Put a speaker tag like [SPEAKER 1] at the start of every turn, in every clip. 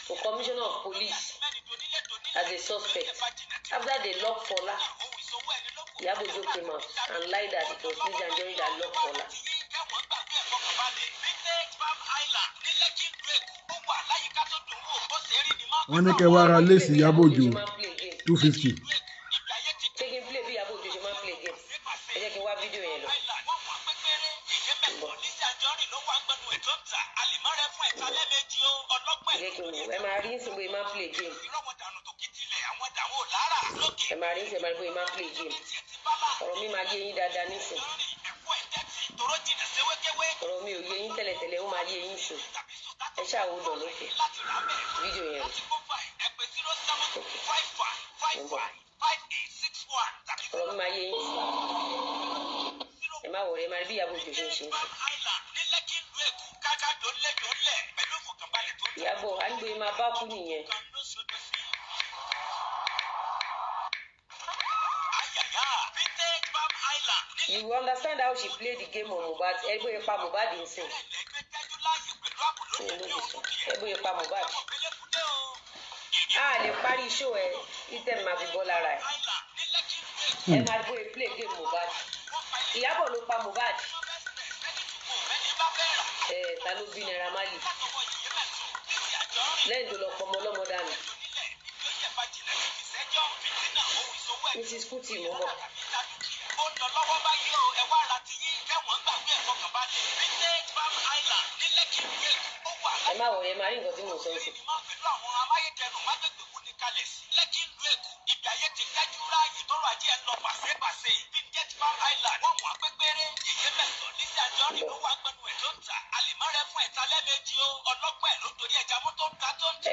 [SPEAKER 1] for commissioner of police as a suspect. After they locked Fola, Iyabo Ojo came out and lied that it was Lizzy Anjorin that locked Fola.
[SPEAKER 2] Wọ́n ní kẹ́ wá ra léèsì Ìyábọ̀ Òjó 250.
[SPEAKER 1] Ṣé kí n play bí Ìyábọ̀ Òjó ṣe máa ń play game? Ẹ jẹ́ kí n wá fídíò yẹn lọ. Ẹ jẹ́ kí n wò, ẹ máa rí nísìnyí bóyá máa ń play game. Ẹ máa rí nísìnyí, ẹ máa rí bóyá máa ń play game. Ọ̀rọ̀ mi máa yé yín dáadáa nísìnyí. Ọ̀rọ̀ mi ò yé yín tẹ́lẹ̀tẹ́lẹ̀, ó máa yé yín sùn. Ẹ ṣáà wò lọ lókè fídíò yẹn. Ọ̀rọ̀ mi máa yé yín sùn. Ẹ má wọrẹ, ẹ máa rí bí Ìyábọ̀ Òjó ṣe ń ṣe ń sùn. Ìyábọ̀ àgbè máa bá kú nìyẹn. You understand how she played the game on Mohbad? Ẹ bóyá pa Mohbad nsìn. Ẹ bóyá pa Mohbad. A lè parí show ẹ, item máa fi bọ́ lára ẹ̀. Ẹ máa bóyá play game Mohbad. Ìyábọ̀ ló pa Mohbad. Ẹ ta ló bí Naira Marley? Lẹ́yìn tó lọ pọmọ ọlọ́mọ dànù. Mrs. Kuti mo mọ̀. Ẹ má wọ̀rẹ́, ẹ máa rí nǹkan tí mò ń sọ sí.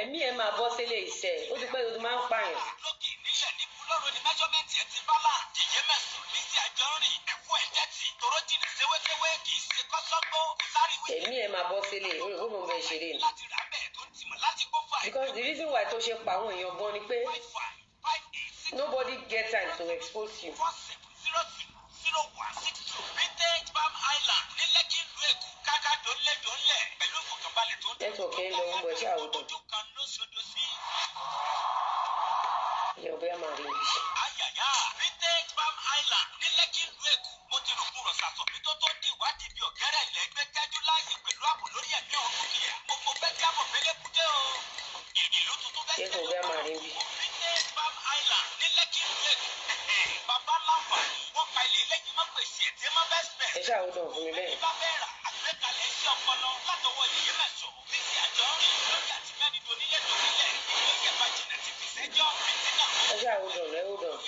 [SPEAKER 1] Ẹ̀mí ẹ̀ máa bọ́ sílé iṣẹ́, ó ti pẹ́ tó ti máa ń pààyàn. Ẹ̀mí ẹ̀ máa bọ́ sílé, ó rò pé mo bẹ ṣeré ni. Because the reason why tó ṣe pa àwọn èèyàn gan ni pé nobody get time to expose you. Network ẹ̀ ń lọ ń bọ̀ ṣé àwùjọ. Ìyẹn ò bóyá máa rí ibi. Ìyẹn ò bóyá máa rí ibi. Ẹ ṣáà hold on fún mi bẹ́ẹ̀. Ẹ ṣáà hold on, ẹ hold on.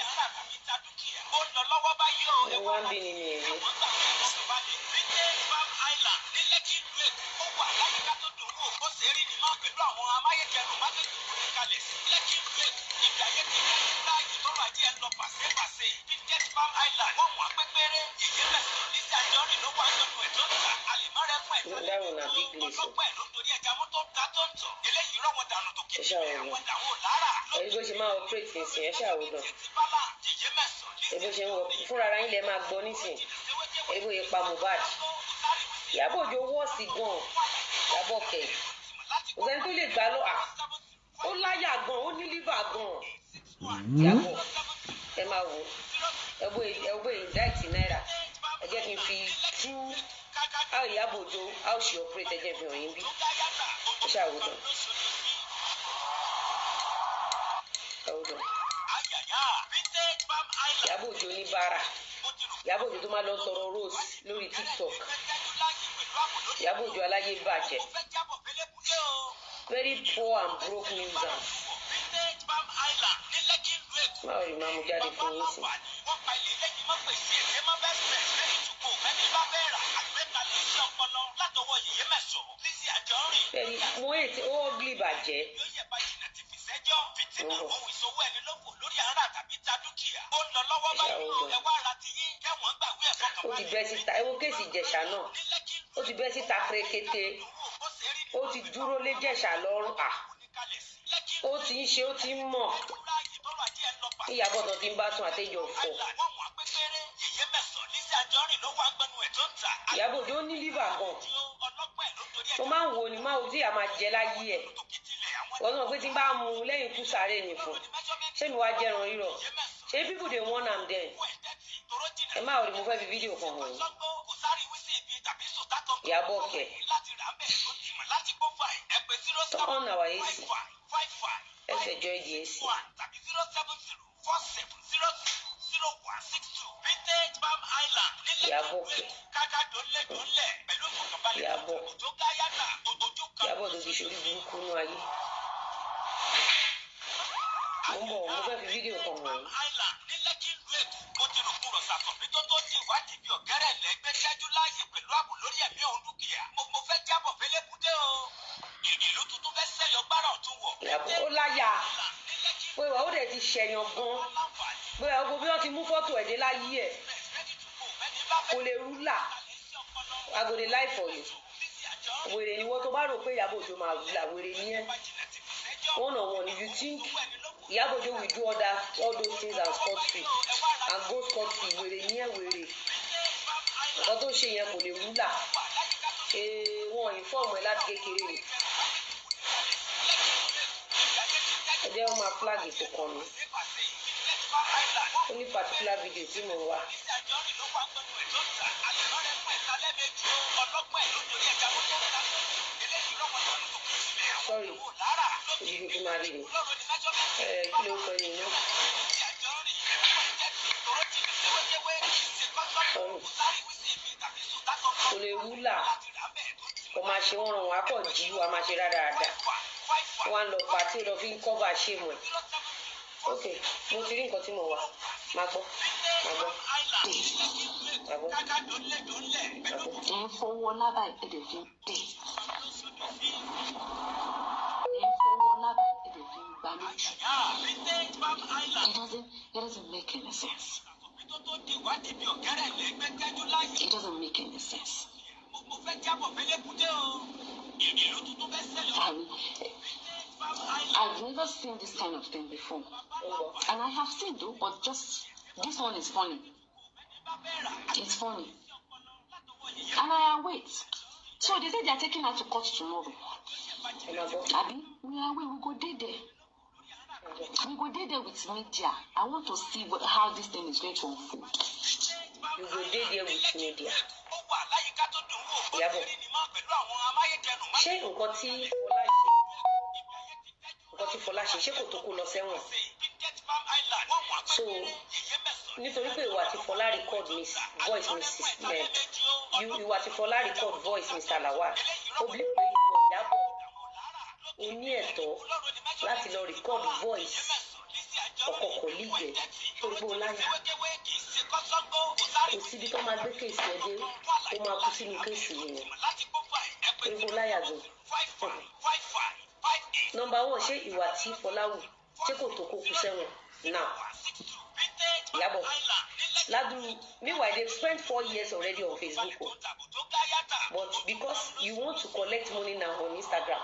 [SPEAKER 1] Ẹ wá ń bí ni mi èyí. That one na big place o. Ẹ ṣáà hold on. Ẹ rí bó ṣe máa operate nísìn, ẹ ṣáà hold on. Ẹ bó ṣe ń wọ fúnra ara yín lẹ máa gbọ́ nísìn. Ẹ bó ṣe pa Mohbad. Ìyábọ̀ Òjó wọ́ọ̀sì gan-an. Ìyábọ̀ kẹ̀. Kò sẹ́ni tó lè gbà lọ. Ó láyà gan-an, ó ní lífà gan-an. Ìyábọ̀ ẹ máa wò ó. Ẹ bó indict Naira. Ẹ jẹ́ kí n fi tú how Ìyábọ̀ Òjó how she operate, ẹ jẹ́ fi hàn yín bí. Ẹ ṣáà hold on. Hold on. Ìyábọ̀ Òjó ní bára. Ìyábọ̀ Òjó tó máa lọ tọrọ rose lórí TikTok. Ìyábọ̀ Òjó aláyé bàjẹ́. Very poor and broke nuisance. Báwo ni màá mú jáde fún yín sí? Bẹ́ẹ̀ni, mo ètí ó ugly bàjẹ́. Ó ti bẹ́ síta, ẹ wo kéèsì Ìjẹ̀ṣà náà. Ó ti bẹ́ síta pérékété. Ó ti dúró lé Ìjẹ̀ṣà lọ́rùn. Ó ti ń ṣe, ó ti ń mọ̀. Ìyábọ̀ tán ti ń bá sùn àtẹ́jọ́ fọ̀. Ìyábọ̀ Òjó ní lífà gan. Mo máa ń wo ni máa wo tí a máa jẹ láyé ẹ̀. Wọ́n sọ pé tí n bá mú un lẹ́yìn ikú, sáré ní fún. Ṣé mi wá jẹ́ran rírọ̀? Ṣé people dey warn am then? Ẹ má rí, mo fẹ́ fi fídíò kan hàn yín. Ìyábọ̀ kẹ̀. Turn on our AC. Let's enjoy the AC. Ìyábọ̀ kẹ̀. Ìyábọ̀. Ìyábọ̀ tó ti ṣorí burúkú nú ayé. Mo ń bọ̀, mo fẹ́ fi fídíò kan hàn yín.
[SPEAKER 3] Mo ti rò kúrò sàkànbí tó tó ti ìwádìí bí ọ̀gẹ́rẹ̀ lẹ́gbẹ́ ṣáájú láàyè pẹ̀lú ààbò lórí ẹ̀mí òun dúkìá. Mo fẹ́ jábọ̀ fẹ́lẹ́bùdé o. Ìlú tuntun fẹ́ sẹ́yọ gbára ọ̀tún wọ̀.
[SPEAKER 1] Ìyábọ̀ ó láyà pé wà ó dẹ̀ ti ṣẹ̀yàn gan, pé àwọn bí wọ́n ti mú fọ́tò ẹ̀ dé láyé ẹ̀ kò lè rúlà. I go dey lie for you? Wèrè ni wọ́n. Tó bá rò pé Ìyábọ̀ Òjó máa rúlà, wèrè ni ẹ́. One on one, if you think Ìyábọ̀ Òjó will do all those things and scot free and go scot free, wèrè ni ẹ́, wèrè. Nǹkan tó ṣe yẹn kò lè rúlà. Ee, wọn inform ẹ láti kékeré ni. Ẹ jẹ́ wọ́n máa flag kò kàn mí. Ó ní particular video tí mo wá. Sorry, ojú fi máa rí ni. Ẹ kí ló sọ yìí náà? Sorry, kò lè rúlà. Kò máa ṣe wọ́n ràn wọ́n á kọ̀ jí wa máa ṣe rádaràda. Wọ́n á lọ pàtí lọ fi ń cover shame ẹ̀. Ok, mo ti rí nǹkan tí mo wà. Máa gbọ́, máa gbọ́, máa gbọ́, máa gbọ́.
[SPEAKER 4] Ẹ ń fọwọ́ lábà ẹ̀dẹ̀ fi ń tẹ̀. Ẹ ń fọwọ́ lábà ẹ̀dẹ̀ fi ń gbá lójú. It doesn't make any sense. It doesn't make any sense.
[SPEAKER 3] Mo fẹ́ jábọ̀ fẹ́lẹ́bùdé o. Ìlú tuntun fẹ́ sẹ́yọ.
[SPEAKER 4] I've never seen this kind of thing before.
[SPEAKER 1] Ó ń bọ̀.
[SPEAKER 4] And I have seen though, but just this one is funny. It's funny. And I await. So they say they are taking her to court tomorrow.
[SPEAKER 1] Ẹ máa gbọ́.
[SPEAKER 4] Abi, we are we go dey there. We go dey there with media. I want to see how this thing is going to unfold.
[SPEAKER 1] You go dey there with media.
[SPEAKER 3] Ó wà láyìíká tó dùn wò. Ó
[SPEAKER 1] Ìyábọ̀.
[SPEAKER 3] ti rí ni mọ́ pẹ̀lú àwọn amáyédẹrùn má
[SPEAKER 1] Ṣé nǹkan tí Fọlá ṣe, nǹkan tí Fọlá ṣe, ṣé kò tó kó lọ sẹ́wọ̀n? So nítorí pé ìwà tí Fọlá record miss voice Mrs you, ìwà tí Fọlá record voice Mr. Lawal, ó bí pé ìwọ Ìyábọ̀ o ní ẹ̀tọ́ láti lọ record voice ọkọ colleague ẹ̀ torí pé o láyà. Kò síbi tó máa gbé case ẹ dé, ó máa kú sínú case yìí ni torí pé o láyà gan. Number one, ṣé ìwà tí Fọlá wù, ṣé kò tó kó kú sẹ́wọ̀n now? Ìyábọ̀ ládùú. Meanwhile, they spent 4 years already on Facebook o, but because you want to collect money now on Instagram,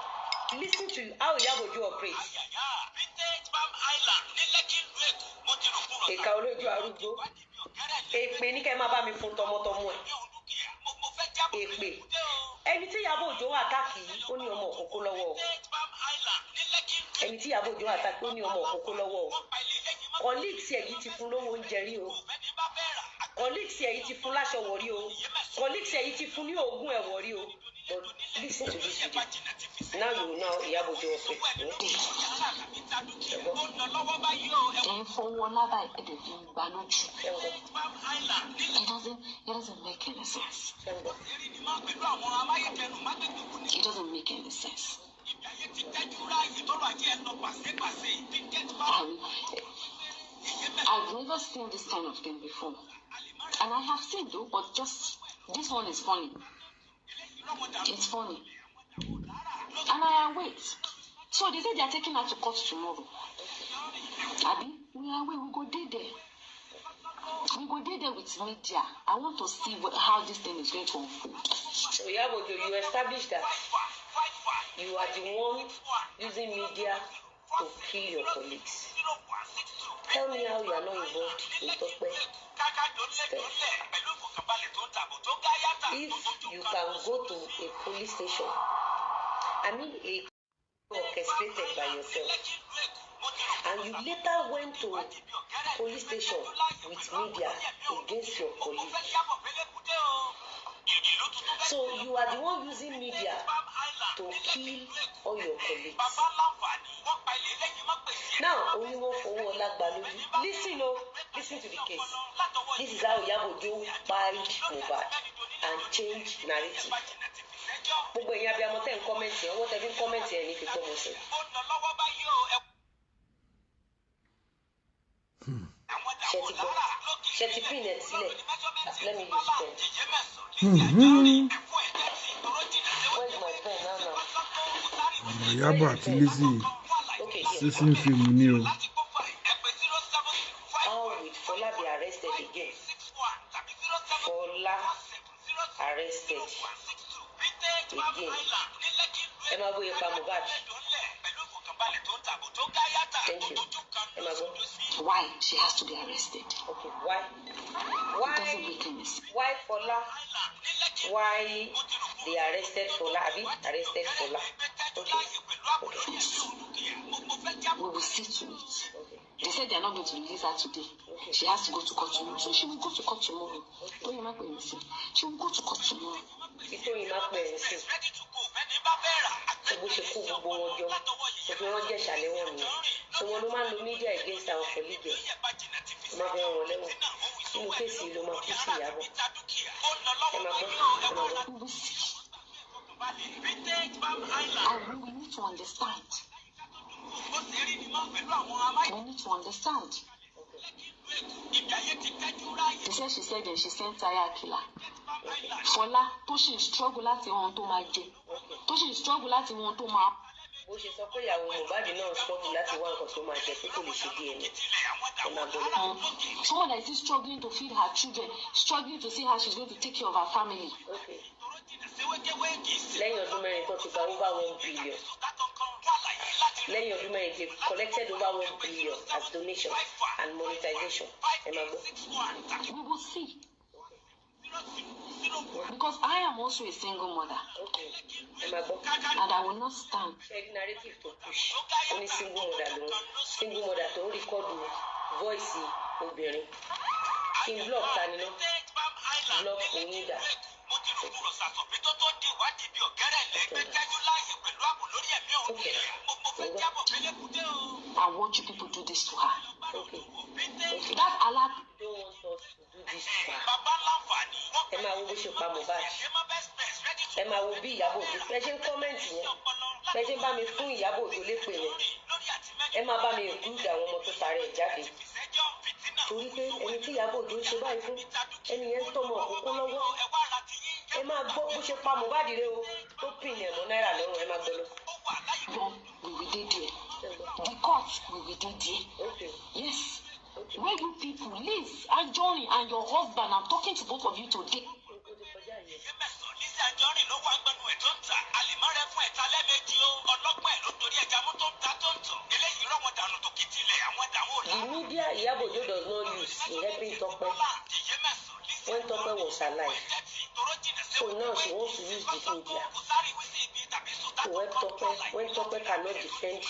[SPEAKER 1] listen to how Ìyábọ̀ Òjó operates. Ìka olójú arúgbó, èpè ní kẹ́ ẹ má bá mi fún tọmọtọmọ ẹ̀. Èpè ẹni tí Ìyábọ̀ Òjó attack yìí, ó ní ọmọ òkókó lọ́wọ́ o. Ẹni tí Ìyábọ̀ Òjó attack, ó ní ọmọ òkókó lọ́wọ́ o. Colleagues ẹ̀ yìí ti fún lówó oúnjẹ rí o. Colleagues ẹ̀ yìí ti fún láṣọ wọ̀ rí o. Colleagues ẹ̀ yìí ti fún ní oògùn ẹ̀wọ̀ rí o. But listen to this video now, you know Ìyábọ̀ Òjó operate.
[SPEAKER 4] Ẹ ń fọwọ́ lábà ẹ̀dẹ̀ fi ń gbá lójú.
[SPEAKER 1] Ṣé ń gbọ́?
[SPEAKER 4] It doesn't make any sense.
[SPEAKER 1] Ṣé ń gbọ́?
[SPEAKER 4] It doesn't make any sense. I've never seen this kind of thing before. And I have seen though, but just this one is funny. It's funny. And I await. So they say they are taking her to court tomorrow. Abi, we are we go dey there. We go dey there with media. I want to see how this thing is going to unfold.
[SPEAKER 1] So Ìyábọ̀ Òjó, you establish that you are the one using media to kill your colleagues. Tell me how you are not involved in Tope step. If you can go to a police station, I mean a okay. orchestrated by yourself, and you later went to police station with media against your colleague. So you are the one using media to kill all your colleagues. Now, only one fowó ọlá gbà lójú. Listen o, listen to the case. This is how Iyabo Ojo kpai Mohbad and change narrative. Gbogbo ẹ̀yin abiyamọ tẹ́ ń comment ẹ̀, ọwọ́ tẹ́ fi ń comment ẹ̀ ní fi gbọ́ mo sọ. Ṣé ti gbọ́? Ṣé ti pin ẹ̀ sílẹ̀? Let me use pen. Where's my pen now now?
[SPEAKER 2] Ọ̀nà Ìyábọ̀ àti Lizzy
[SPEAKER 1] Okay, here.
[SPEAKER 2] sísìn fíìmù ni o.
[SPEAKER 1] How will Fola be arrested again? Fola arrested again. Ẹ máa bóyá pa Mohbad. Thank you. Ẹ máa gbọ́.
[SPEAKER 4] Why she has to be arrested?
[SPEAKER 1] Okay, why?
[SPEAKER 4] It
[SPEAKER 1] Why?
[SPEAKER 4] doesn't make any sense.
[SPEAKER 1] Why Fola? Why they arrested Fola? Abi arrested Fola. Okay. Okay.
[SPEAKER 4] We will see to it.
[SPEAKER 1] Okay.
[SPEAKER 4] They said they are not going to release her today.
[SPEAKER 1] Okay.
[SPEAKER 4] She has to go to court tomorrow. So she will go to court tomorrow. Don't you mind what She will go to court tomorrow.
[SPEAKER 1] Ìtòyìn máa pẹ̀ ẹ́ sí. Bó ṣe kó gbogbo wọn jọ, òfin wọn jẹ́ ìṣàlẹ̀ wọn nìyẹn. So wọn ló máa ń lo media against àwọn colleague ẹ̀. Ó máa fẹ́ wọn lẹ́wọ̀n. Nínú case yìí ló máa kú sí Ìyábọ̀. Ẹ máa gbọ́, ẹ máa gbọ́.
[SPEAKER 4] We will see. And we need to understand. We need to understand. They said she said that she sent tire killer. Fọlá tó ṣì ń struggle láti ohun tó máa jẹ. Tó ṣì ń struggle láti ohun tó máa.
[SPEAKER 1] Bó ṣe sọ pé ìyàwó Mohbad náà struggle láti wá nǹkan tó máa jẹ pé kò lè ṣe DNA. Ẹ máa gbọ́ lọ.
[SPEAKER 4] Someone that is still struggling to feed her children, struggling to see how she's going to take care of her family.
[SPEAKER 1] Okay. Lẹ́yìn ọdún 4 tó ti gba over 1 billion. Lẹ́yìn ọdún 4, they collected over 1 billion as donation and monetization. Ẹ máa gbọ́.
[SPEAKER 4] We will see. Because I am also a single mother
[SPEAKER 1] Okay. Ẹ máa gbọ́.
[SPEAKER 4] And I will not stand.
[SPEAKER 1] Ṣé rí narrative tó push? Ó ní single mother lòun. Single mother tó ń record voice obìnrin. Kí n block ta ni ná? Block Oyinda. Okay.
[SPEAKER 4] I want you people do this to her.
[SPEAKER 1] Okay. Okay.
[SPEAKER 4] That alert
[SPEAKER 1] Don't want us to do this to her. Ẹ máa wo bó ṣe pa Mohbad. Ẹ máa wo bí Ìyábọ̀ Òjó bẹ́ẹ̀ ṣe ń comment yẹn. Bẹ́ẹ̀ ṣe ń bá mi fún Ìyábọ̀ Òjó lépè yẹn. Ẹ máa bá mi include àwọn ọmọ tó tara ẹ̀ jáde. Torí pé ẹni tí Ìyábọ̀ Òjó ń ṣe báyìí fún, ẹni yẹn ń tọ́mọ òkókó lọ́wọ́. Ẹ máa gbọ́ bó ṣe pa Mohbad rẹ o tó pin ẹ̀ mọ́ náírà lọ́rùn. Ẹ máa gbọ́ lọ.
[SPEAKER 4] Gan, we will dey there. The court, we will dey there.
[SPEAKER 1] Okay.
[SPEAKER 4] Yes. Where you people, Liz Anjorin and your husband, I'm talking to both of you today.
[SPEAKER 1] Ó ti kọjá yẹn. The media Iyabo Ojo does not use in helping Tope when Tope was alive. So now she wants to use the media to help Tope when Tope cannot defend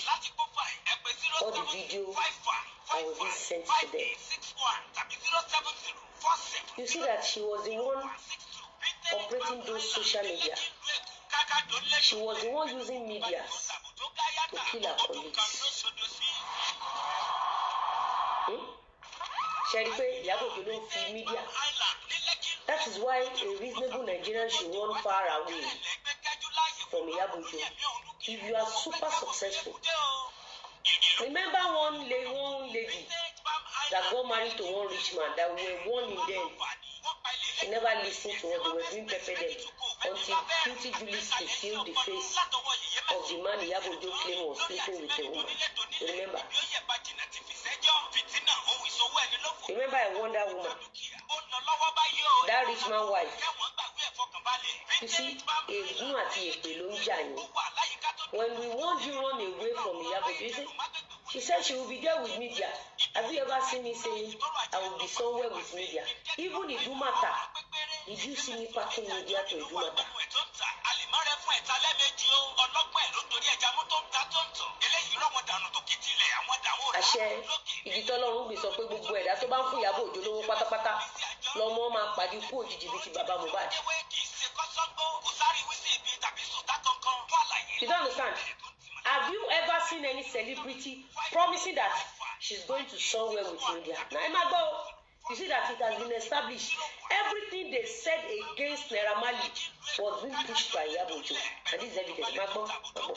[SPEAKER 1] all the video that was being sent to them. You see that she was the one operating those social media. She was the one using media to kill her colleagues. Hmm? Ṣe rí i pé Ìyábọ̀ Òjó ló ń fi media. That is why a reasonable Nigerian should run far away from Iyabo Ojo. If you are super successful, remember one lady that got married to one rich man that we were warning them. She never listened to what they were doing, pepper them until Cutie Julius revealed the face of the man Iyabo Ojo claimed was sleeping with a woman. You remember? Remember I warned that woman, that rich man wife. You see, ègún àti èpè ló ń jà yín. When we warned you, run away from Iyabo Ojo, you see, she said she will be there with media. Have you ever seen me saying I will be somewhere with media? Even Idumata, did you see me packing media to Idumata? Àṣẹ igi tọ́lọ́run gbé sọ pé gbogbo ẹ̀dá tó bá ń fún Ìyábọ̀ Òjó lówó pátápátá lọ́mọ máa pàdé kú òjijì bíi ti bàbá Mohbad. You don't understand? Have you ever seen any celebrity promising that she's going to somewhere with media? Now, ẹ má gbọ́ o. You see that it has been established. Everything they said against Naira Marley was being pushed by Iyabo Ojo. And this is evidence. Má gbọ́, má gbọ́.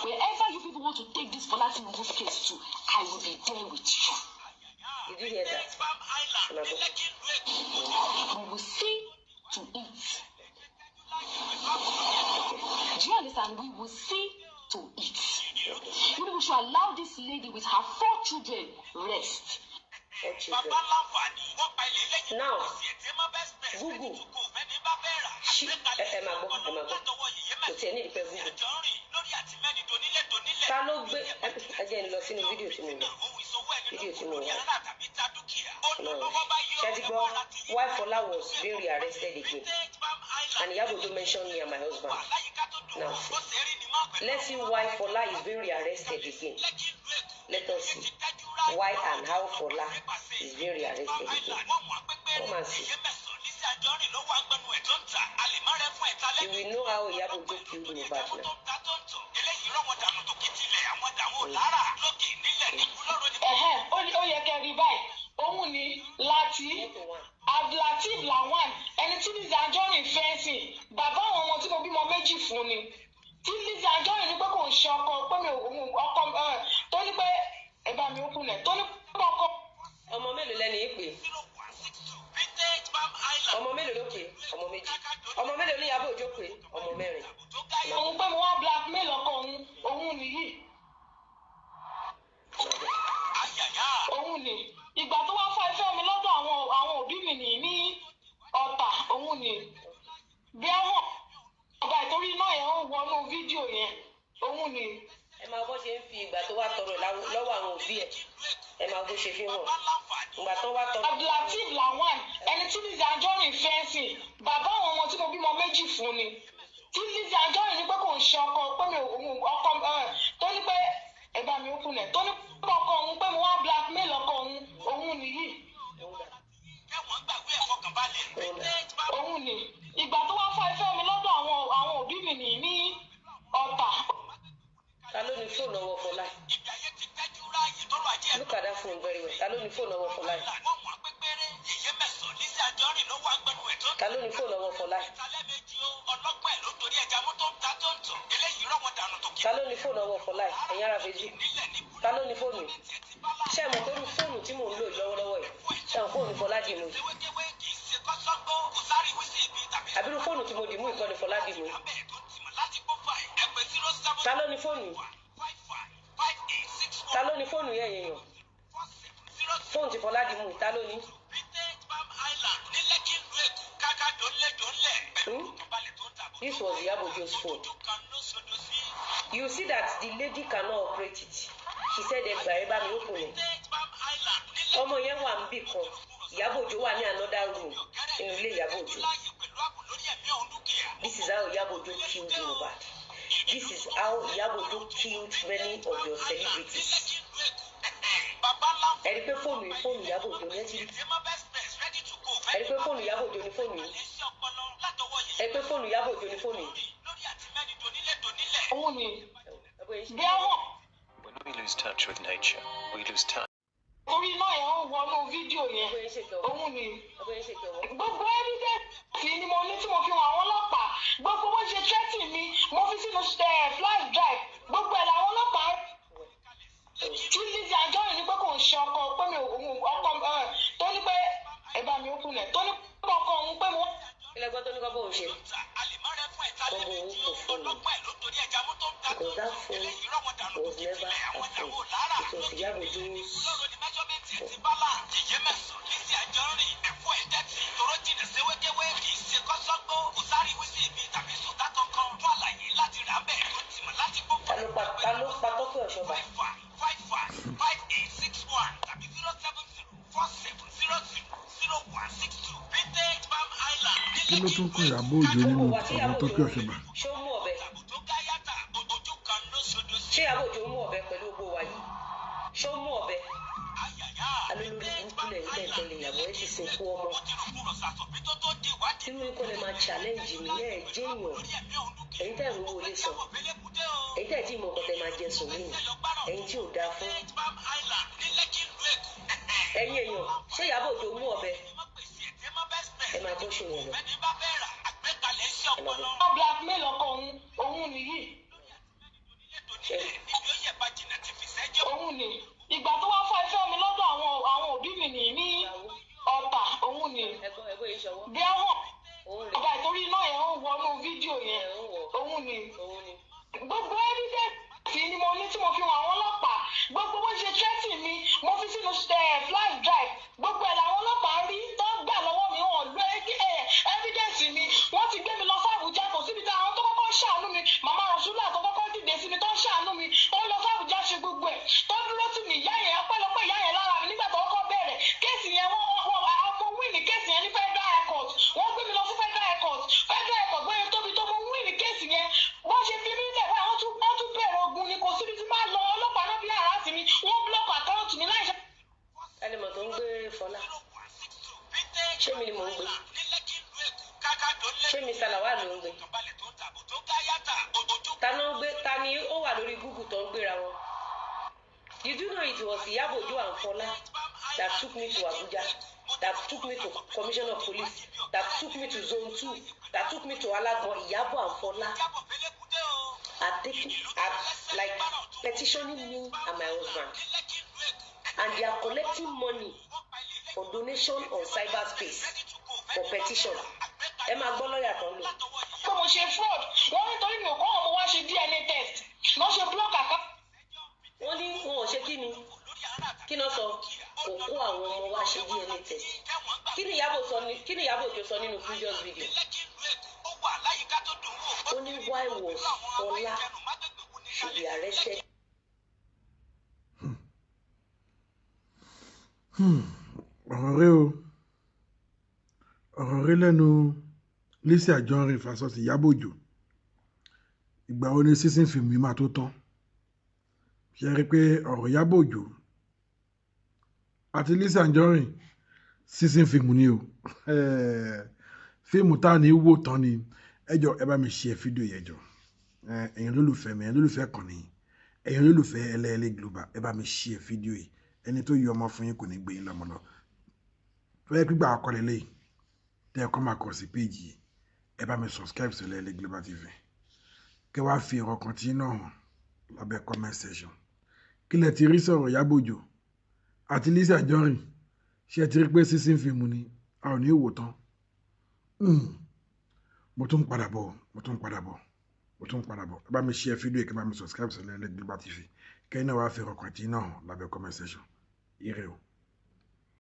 [SPEAKER 4] Wherever you people want to take this Fola Tinubu's case to, I will be there with you.
[SPEAKER 1] Did you hear that? Má gbọ́.
[SPEAKER 4] We will see to it. Do you understand? We will see to it. You people should allow this lady with her four children rest.
[SPEAKER 1] Four children. Now, Google. Ṣí ẹ máa gbọ́, ẹ máa gbọ́. Kò tiẹ̀ ní ìdípẹ́ Google. Ta ló gbé ẹ jẹ́ n lọ sínú fídíò tí mo lọ. Fídíò tí mo wà. Ṣé ti gbọ́? Why Fola was being rearrested again? And Iyabo Ojo mentioned me and my husband. Now, see. Let's see why Fola is being rearrested again. Let us see why and how Fola is being rearrested again. Come and see. You will know how Iyabo Ojo killed Mohbad now.
[SPEAKER 5] Ẹ̀hẹ́n, ó yẹ kẹ́ rí báyìí. Òun ni Láti Abdulateef Lawan, ẹni tí Lizzy Anjorin fẹ́ sìn. Bàbá àwọn ọmọ tí mo bímọ méjì fún ni. Tí Lizzy Anjorin ní pé kò ń ṣe ọkọ, pé mi ò òun ọkọ tó ní pé ẹ bá mi ó kúnlẹ̀, tó ní pé ọkọ.
[SPEAKER 1] Ọmọ mélòó lẹ́ni yìí pé? Ọmọ mélòó ló pé? Ọmọ méjì. Ọmọ mélòó ní Ìyábọ̀ Òjó pé? Ọmọ mẹ́rin.
[SPEAKER 5] Òun pé mo wá blackmail ọkọ òun, òun nìyí. Òun ni ìgbà tó wá fọ́ ìfẹ́ mi lọ́dọ̀ àwọn òbí mi nìyí ní Ọ̀tà, òun ni bí àwọn ọba ìtorí iná yẹn ó wọnú fídíò yẹn, òun ni.
[SPEAKER 1] Ẹ máa bọ́ ṣe ń fi ìgbà tó wá tọrọ lọ́wọ́ àwọn òbí ẹ̀, ẹ máa bó ṣe fi hàn ìgbà tó wá tọrọ.
[SPEAKER 5] Abdulateef Lawan, ẹni tí Lizzy Anjorin fẹ́ sìn. Bàbá àwọn ọmọ tí mo bímọ méjì fún ni. Tí Lizzy Anjorin ní pé kò ń ṣe ọkọ, pé mi ò òun ọkọ tó ní pé ẹ bá mi ó kúnlẹ̀, tó ní pé ọkọ òun pé mo wá blackmail ọkọ òun, òun nìyí. Òun ni ìgbà tó wá fọ́ ìfẹ́ mi lọ́dọ̀ àwọn òbí mi nìyí ní Ọ̀tà.
[SPEAKER 1] Ta ló ní fóònù ọwọ́ Fọlá? Look at that phone very well. Ta ló ní fóònù ọwọ́ Fọlá? Ta ló ní fóònù ọwọ́ Fọlá? Ta ló ní fóònù ọwọ́ Fọlá? Ẹ̀yin ará Facebook. Ta ló ní fóònù yìí? Ṣé ẹ mọ̀ pé irú fóònù tí mò ń lò lọ́wọ́lọ́wọ́ yìí? Ṣé àwọn fóònù Fọlá dì mú yìí? Àbí irú fóònù tí mo dì mú ìkọ́ni Fọlá dì mú yìí? Ta ló ní fóònù yìí? Ta ló ní fóònù yẹn yẹn yàn? Fóònù tí Fọlá dì mú yìí, ta ló ní? This was Iyabo Ojo's phone. You see that the lady cannot operate it. She said, "Ẹ gbà, ẹ bá mi open it." Ọmọ yẹn wà níbì kan. Iyabo Ojo wà ní another room nínú ilé Iyabo Ojo. This is how Iyabo Ojo killed Mohbad. This is how Iyabo Ojo killed many of your celebrities. Ẹ rí pé fóònù yìí fóònù Iyabo Ojo ní ẹ ti rí. Ẹ rí pé fóònù Iyabo Ojo ní fóònù yìí. Ẹ rí pé fóònù Iyabo Ojo ní fóònù yìí.
[SPEAKER 5] Òun ni bí àwọn.
[SPEAKER 6] When we lose touch with nature, we lose touch.
[SPEAKER 5] Orí iná yẹn ó wọnú fídíò yẹn, òun ni. Gbogbo evidence ni mo ní tí mo fi hàn àwọn ọlọ́pàá. Gbogbo bó ṣe threaten mi, mo fi sínú flash drive. Gbogbo ẹ̀ làwọn ọlọ́pàá. Tí Lizzy Anjorin ní pé kò ń ṣe ọkọ, pé mi ò òun ọkọ tó ní pé ẹ bá mi ó kúnlẹ̀, tó ní pé ọkọ òun pé mo.
[SPEAKER 1] Kí lẹ gbọ́ tó ní kọ́ bóun ṣe? Kọ́ bóun kò fóònù. Because that phone was never her phone. It was Iyabo Ojo's phone. Ta ló pa Tọ́pẹ́ Ọ̀ṣọ́bà?
[SPEAKER 2] Kí ló tún kún Ìyábọ̀ Òjó nínú ọ̀rọ̀ Tọ́pẹ́ Ọ̀ṣọ́bà?
[SPEAKER 1] Ṣé ó mú ọ̀bẹ? Ṣé Ìyábọ̀ Òjó mú ọ̀bẹ pẹ̀lú gbogbo wa yìí? Ṣó mú ọ̀bẹ? Alólórí burúkú lẹ̀ ń tẹ̀lé ìyàwó ẹ̀ ti sìnkú ọmọ. Irú ikọ́ lè máa challenge mi. Ẹ̀ jẹ́ èèyàn. Ẹ̀yin tẹ́ ìrówó lè sọ, ẹ̀yin tẹ́ ẹ̀ tí ìmọ̀ ọkọ̀ tẹ́ máa jẹ sùn lẹ́yìn, ẹ̀yin tí ò dáa fún ẹ̀yin èèyàn. Ṣé Ìyábọ̀ Òjó mú ọ̀bẹ? Ẹ máa gbọ́ ṣòwò lọ, ẹ máa gbọ́.
[SPEAKER 5] Wọ́n blackmail ọkọ òun, òun nìyí.
[SPEAKER 1] Ṣé
[SPEAKER 5] Òun ni ìgbà tó wá fọ́ ìfẹ́ mi lọ́dọ̀ àwọn òbí mi nìyí ní Ọ̀tà, òun ni.
[SPEAKER 1] Ẹgbọ́n, ẹgbọ́n yìí ṣọwọ́.
[SPEAKER 5] Bí àwọn
[SPEAKER 1] Òun rè.
[SPEAKER 5] ọba ìtorí iná yẹn ó wọnú fídíò yẹn.
[SPEAKER 1] Ẹ̀ ń wọ̀.
[SPEAKER 5] Òun ni.
[SPEAKER 1] Òun ni.
[SPEAKER 5] Gbogbo evidence ni mo ní tí mo fi hàn àwọn ọlọ́pàá. Gbogbo bó ṣe threaten mi, mo fi sínú flash drive. Gbogbo ẹ̀ làwọn ọlọ́pàá rí tó ń gbà lọ́wọ́ mi. Wọn lo evidence mi. Wọ́n ti gbé mi lọ sí Àbújá. Kò síbi tí àwọn tó kọ́kọ́ ṣàánú mi, màmá Rasúlà tó kọ́kọ́ dìde sí mi, tó ń ṣàánú mi, tó ń lọ sí Àbújá ṣe gbogbo ẹ̀, tó dúró tì mí, ìyá yẹn, ọpẹ́lọpẹ́ ìyá yẹn lára mi nígbà tó kọ́kọ́ bẹ̀rẹ̀ case yẹn. Wọ́n mo win case yẹn ní Federal High Court. Wọ́n gbé mi lọ sí Federal High Court. Federal High Court bóyá tóbi tó, mo win case yẹn. Wọ́n ṣe fi mí lẹ̀ báyìí, wọ́n tún bẹ̀rẹ̀ ogun ni. Kò síbi tí máa lọ, ọlọ́pàá náà bí àrá sí mi, wọ́n block account mi láì ṣe.
[SPEAKER 1] Ẹni mọ̀ tó ń gbé Fọlá, ṣé mi ni mò ń gbé? Ṣé Mr. Lawal ló ń gbé? Ta ló ń gbé? Ta ni ó wà lórí Google tó ń gbéra wọn? Did you know it was Iyabo Ojo and Fola that took me to Abuja, that took me to Commissioner of Police, that took me to Zone 2, that took me to Alagbon? Iyabo and Fola are taking, are like petitioning me and my husband, and they are collecting money for donation on cyberspace for petition. Ẹ máa gbọ́ lọ́ọ̀yà kan lò.
[SPEAKER 5] Pé mo ṣe fraud, wọ́n nítorí mi ò kọ́ ọmọ wá ṣe DNA test lọ́ ṣe block account.
[SPEAKER 1] Wọ́n ní wọn ò ṣe. Kí ni kí náà sọ? Kò kó àwọn ọmọ wa ṣe DNA test. Kí ni Ìyábọ̀ sọ ní? Kí ni Ìyábọ̀ Òjó sọ nínú previous video? Ó ní why was Fọlá should be arrested.
[SPEAKER 2] Ọ̀rọ̀ rẹ o, ọ̀rọ̀ rẹ lẹ́nu Lizzy Anjorin versus Ìyábọ̀ Òjó. Ìgbà wo ni season film yìí máa tó tán? Ṣe rí i pé ọ̀rọ̀ Ìyábọ̀ Òjó àti Lizzy Anjorin, season film ni o, fíìmù tá a ní wò tán ni. Ẹ jọ, ẹ bá mi ṣe fídíò yẹn jọ. Ẹ̀yin olólùfẹ́ mi, ẹ̀yin olólùfẹ́ kàn ní, ẹ̀yin olólùfẹ́ Ẹlẹ́ẹ̀lẹ́ Global, ẹ bá mi ṣe fídíò yìí. Ẹni tó yọ ọmọ fún yín kò ní gbé yín lọ́mọ lọ. Tó yẹ gbígbà ọkọ lélẹ́yìí tẹ́ ẹ kọ́ máa kọ̀ sí péjì yìí, ẹ bá mi subscribe sí Ẹlẹ́ẹ̀lẹ́ Global TV, kẹ́ wá fi ọ̀rọ̀ kan tí náà hàn lábẹ́ comment section. Kí lẹ ti rí sọ̀rọ̀ Ìyábọ̀ Òjó àti Lizzy Anjorin? Ṣé ẹ ti rí pé season film ni, a ò ní wò tán? Mo tún ń padà bọ̀, mo tún ń padà bọ̀, mo tún ń padà bọ̀. Ẹ bá mi share fídíò yìí, kẹ́ bá mi subscribe sí Ẹlẹ́ẹ̀lẹ́ Global TV, kẹ́yìn náà wá fi ọ̀rọ̀ kan tí náà hàn lábẹ́ comment section. Ire o.